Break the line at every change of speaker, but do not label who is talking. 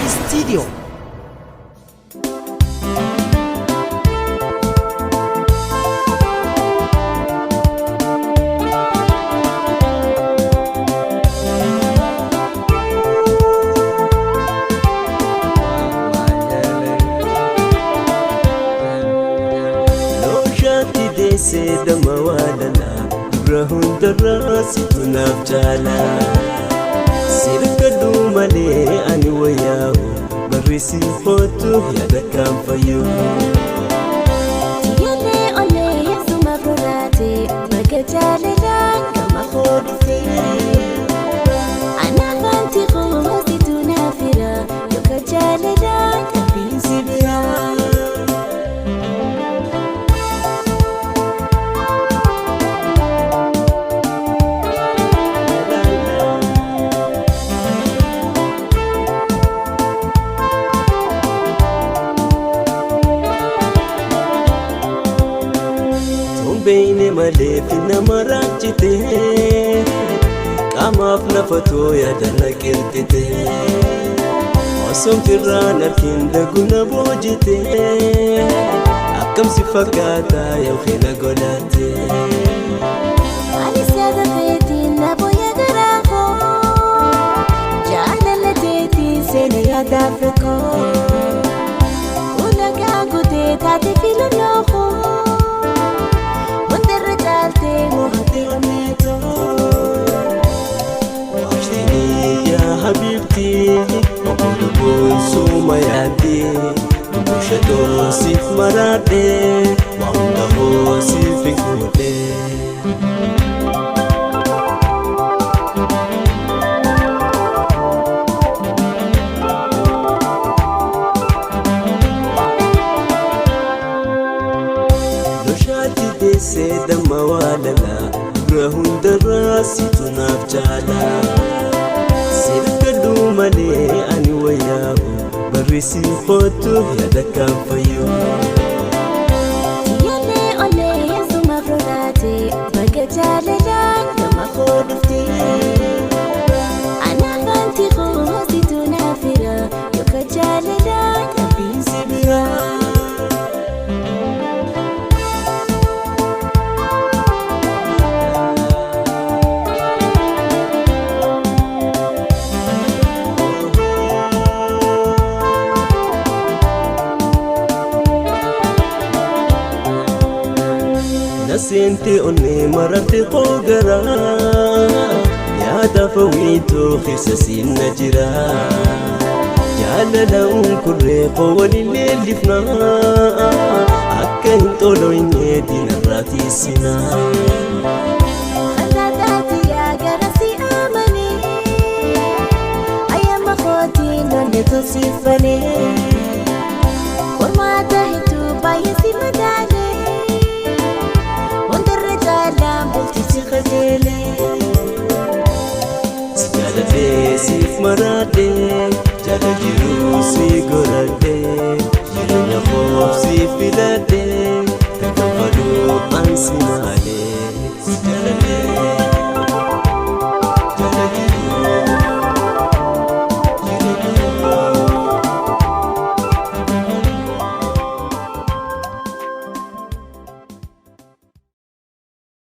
Studio.
Looshaatti deessee damma waalala dubra hundarraa situ naaf caala. Sirgadhu malee ani wayyaa'u barreessi hootu yaada kan fayyu.
Tiyyalee onnee suma furraate bakka jaalalaa gama koo dhufte. Anaaf wanti koositu naaf jira yookaan jaalalaa dhabbiinsi biraa.
Tombeyne malee fi nama raachite qaamaaf lafa too yaada na qirqite osoon firraan harkiin daguna boojite akkam si fakkaata yookiin na godhate.
Anis yaada keetiin na booya garaa koo jaalala teetiin seena yaadaaf rakkoo ulaagaa guutee taate filannoo koo wantarra caaltee mo'attee onneetoo.
Waashtinii yaa habiibti obbo lubbuun suuma yaaddi bushatoo siif maraadhe waa hunda hoo siif hin guute. Loshaatti deessee damma waalala dura hundarraa situ naaf caala. Sirgadhu malee ani wayyaa'u barreessi hootu yaada kan fayyu.
Tiyyalee onnee suma furraate bakka jaalalaa gama koo dhufte. Anaaf wanti koositu naaf jira yookaan jaalalaa dhabbiinsi biraa.
Naseente onnee maratti hoogaraa yaada fawiitoo keessa siinna jira. Jaalala unkurree koo waliin leellifna akka hin xoloyne diinarraa tiisina.
Khaldaataati yaa gara si amanii ayyaama kootiin onnee tolsiifanee qormaata hedduu baay'ee si madaalee wantarra caalaan bultii si qajeelee.
Si jaaladhee siif maraadhee jaala jiruu si goradhee jireenya koof si filadhee takka faduu an si